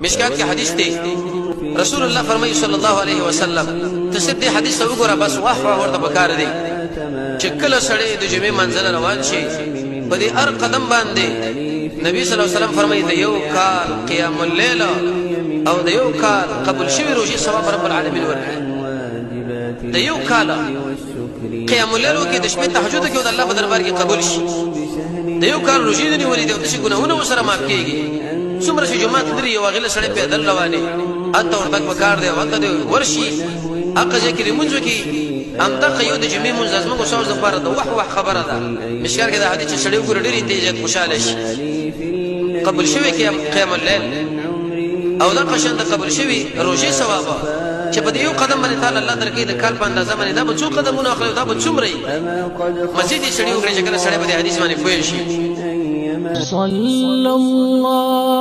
مشکات کې حدیث دی، رسول الله فرمایي صلی الله علیه وسلم، ته صرف دې حدیث ته وګوره بس، واه واه ورته پکار دی چې کله سړی د جمعې منزل روان شي، په دې هر قدم باندې نبی صلی الله علیه وسلم فرمایي د یو کال قیام الليل او د یو کال قبول شوی روزي ثواب رب العالمین ورکړي. د یو کال قیام الليل کې د شپې تهجد کې د الله په دربار کې قبول شي، د یو کال روزي دی نیولې دی او د ګناهونو سره معاف کیږي. څومره چې جمعه لري یو غل سړی پیدل رواني اته ورته پکار دی، وخت دی ورشي هغه ځای کې لمونځ وکړي. همدغه یو د جمعې مونځ زموږ سوز لپاره د وح وح خبره ده. مشکار کې د حدیث چې سړی وګوري ډېر تیز خوشاله شي. قبول شوی قیام الليل او دا قشن د قبول شوی روزي ثواب چې په دې یو قدم باندې تعالی الله درکې د کال په اندازه باندې، دا به څو قدمونه اخلي، دا به څومره مزید سړی وګوري چې کله سړی په دې حدیث باندې پوه شي. صلى الله